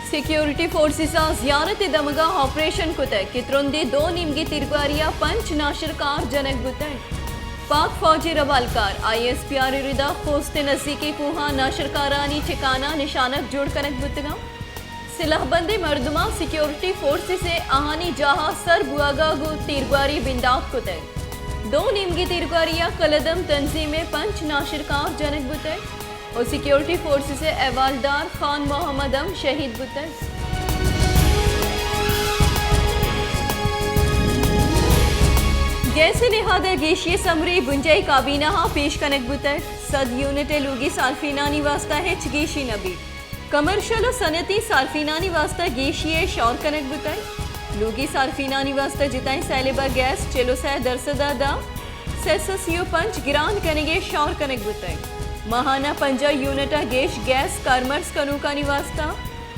Security forces ءَ زیارت ءِ دمگ ءَ آپریشن کتگ کہ ترندیں دو نیمگی تیرگواری ءَ پنچ ناشرکار جنگ بوتگ۔ پاک فوج ءِ روالکار آئی ایس پی آر ءِ ردا خوست ءِ نزیکیں کوہاں ناشرکارانی ٹھکانہ نشانگ جوڑ کنگ بوتگ انت۔ سلاہ بندیں مردماں سیکیورٹی فورسز ءِ آہانی جاہ ءَ سر بوہگ ءَ گوں تیرگواری بندات کتگ۔ دو نیمگی تیرگواری ءَ کلدم تنظیم ءِ پنچ ناشرکار جنگ بوتگ۔ و سیکیورٹی فورسز ءِ احوالدار خان محمد ہم شہید بوتگ۔ گیس ءِ نہاد ءَ گیشی ءِ سمری بنجاہی کابینہ ہاں پیش کنگ بوتگ۔ سد یونٹ ءِ لوگی صارفینانی واستہ ہچ گیشی نہ بیت۔ کمرشل و صنعتی صارفینانی واستہ گیشی ءِ شور کنگ بوتگ۔ لوگی صارفینانی واستہ جتائیں سیلب ءَ گیس چل و سئے درسد ءَ داں سئے سد سی و پنچ گران کنگ ءِ شور کنگ بوتگ۔ ماہانہ پنجاہ یونٹ ءَ گیش گیس کارمرز کنوکانی واستہ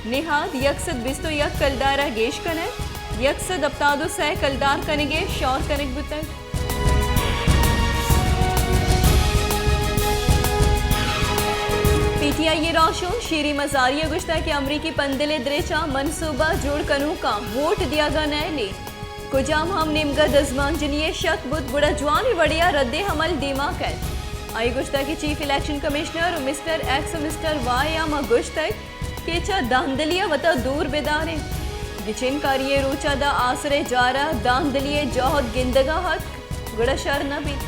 نہاد یک سد بیست و یک کلدار ءَ گیش کنگ، یک سد ہپتاد و سئے کلدار کنگ ءِ شور کنگ بوتگ۔ پی ٹی آئی ءِ راہشون شیریں مزاری ءَ گوشتگ کہ امریکی پندل ءِ دریچ ءَ منصوبہ جوڑ کنوکاں ووٹ دیگ ءَ نئیل ایں۔ کجام ہم نیمگ ءَ دزمانجنی ءِ شک بوت گڑا جوانیں وڑے ءَ رد عمل دیما کئیت۔ آئی ءَ گوشتگ کہ چیف الیکشن کمشنر و مسٹر ایکس و مسٹر وائی ءَ ما گوشتگ کہ چہ دھاندلی ءَ وتا دور بداریں۔ گچین کاری ءِ روچ ءَ داں آسر ءِ جار ءَ دھاندلی ءِ جہد گندگ ءَ اتک گڑا شر نہ بیت۔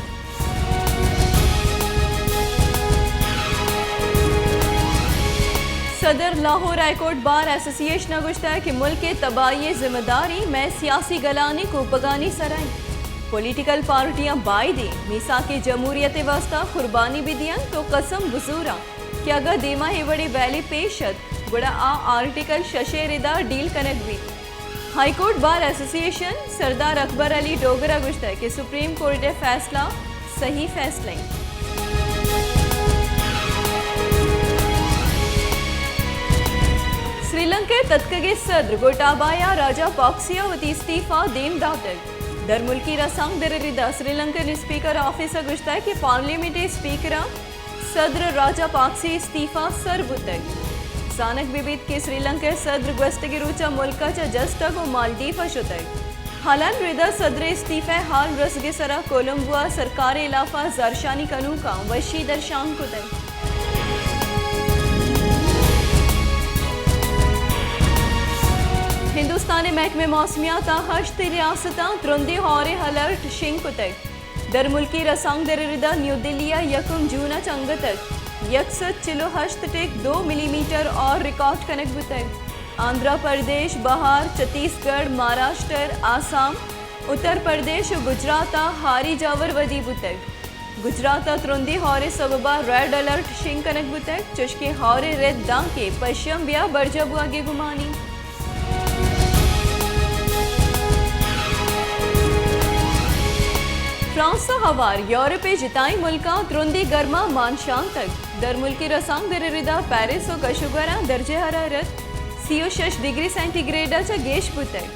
صدر لاہور ہائی کورٹ بار ایسوسی ایشن ءَ گوشتگ کہ ملک ءِ تباہی ءِ ذمہ داری مئے سیاسی گلانی کوپگانی سر ءَ انت۔ پولیٹیکل پارٹیاں بائدیں میثاق جمہوریت ءِ واستہ قربانی بدیاں تو قسم بزوراں کہ اگاں دیما اے وڑیں ویلے پیش ات، گڑا آ آرٹیکل شش ءِ ردا ڈیل کنگ بیت۔ ہائی کورٹ بار ایسوسی ایشن سردار اکبر علی ڈوگر ءَ گوشتگ کہ سپریم کورٹ ءِ فیصلہ صحیح فیصلہ انت۔ سری لنکا ءِ تتکگیں صدر گوٹابایا راجا پاکسیا وتی استعفی دیم داتگ۔ درملکی رسانکدر ءِ ردا سری لنکن اسپیکر آفیس ءَ گوشتگ کہ پارلیمنٹ ءِ اسپیکر ءَ صدر راجا پاکسی استعفی سر بوتگ۔ زانگ بہ بیت کہ سری لنکا ءِ صدر گوستگیں روچ ءَ ملک ءَ چہ جستگ و مالدیپ ءَ شتگ۔ حالان ردا صدر ءِ استعفی ءِ حال رسگ ءِ سرا کولمبو ءَ سرکار ءِ ہلاف ءَ زہرشانی کنوکاں وشی درشان کتگ۔ ہندوستان ءِ محکمہ موسمیات ءَ ہشت ریاستاں ترندیں ہور ءِ الرٹ شنگ کتگ۔ درملکی رسانکدر ءِ ردا نیو دلی ءَ یکم جون ءَ چنگتگ یک سد چل و ہشت ٹک دو ملی میٹر ہور ریکارڈ کنگ بوتگ۔ آندھرا پردیش، بہار، چھتیس گڑھ، مہاراشٹر، آسام، اتر پردیش و گجرات ءَ ہاری جاور ودی بوتگ۔ گجرات ءَ ترندیں ہور ءِ سبب ءَ ریڈ الرٹ شنگ کنگ بوتگ، چوشکہ ہور ءِ رد دانکہ پشمبے ءَ برجاہ بوہگ ءِ گمان انت۔ فرانس ءَ ہوار یورپ ءِ جتائیں ملکاں ترندیں گرما مان شانتگ۔ درملکی رسانکدر ءِ ردا پیرس و کشوگوراں درجہ حرارت سی و شش ڈگری سینٹی گریڈ ءَ چہ گیش بوتگ۔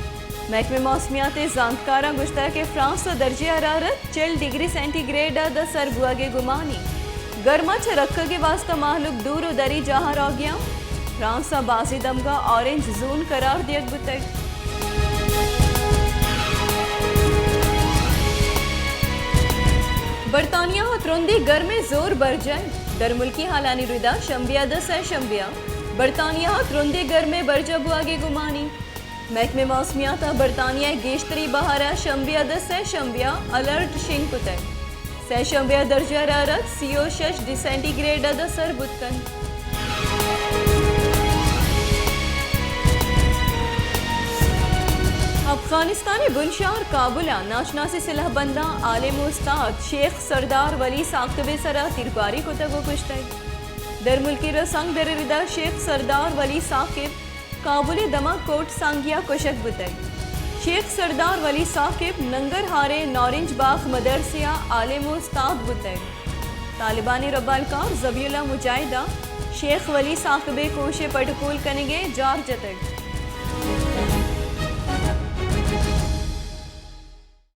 محکمہ موسمیات ءِ زانتکاراں گوشتگ کہ فرانس ءَ درجہ حرارت چل ڈگری سینٹی گریڈ ءَ داں سر بوہگ ءِ گمان انت۔ گرما چہ رکگ ءِ واستہ مہلوک دور و دری جاہاں روگی انت۔ فرانس ءَ بازیں دمگاں آرنج زون قرار دیگ بوتگ۔ برطانیہ ءَ ترندیں گرمیں زور برجاہ انت۔ درملکی حالانی ردا شنبے ءَ داں سئے شنبے ءَ برطانیہ ءَ ترندیں گرمیں برجاہ بوہگ ءِ گمان انت۔ محکمہ موسمیات ءَ برطانیہ ءِ گیشتری بہر ءَ شنبے ءَ داں سئے شنبے ءَ الرٹ شنگ کتگ۔ سئے شنبے ءَ درجہ حرارت سی و شش ڈگری سینٹی گریڈ ءَ داں سر بوت کنت۔ افغانستان ءِ بنشہر کابل ءَ ناشناسیں سلاہ بنداں عالم و استاد شیخ سردار ولی ثاقب ءِ سرا تیرگواری کتگ و کشتگ۔ درملکی رسانکدر ءِ ردا شیخ سردار ولی ثاقب کابل ءِ دمگ کوٹ سانگی ءَ کشگ بوتگ۔ شیخ سردار ولی ثاقب ننگرہار ءِ نارنج باغ مدرسے ءَ عالم و استاد بوتگ۔ طالبانی ربالکار ذبیح اللہ مجاہد ءَ شیخ ولی ثاقب ءِ کوش ءِ پٹ ءُ پول کنگ ءِ جار جتگ۔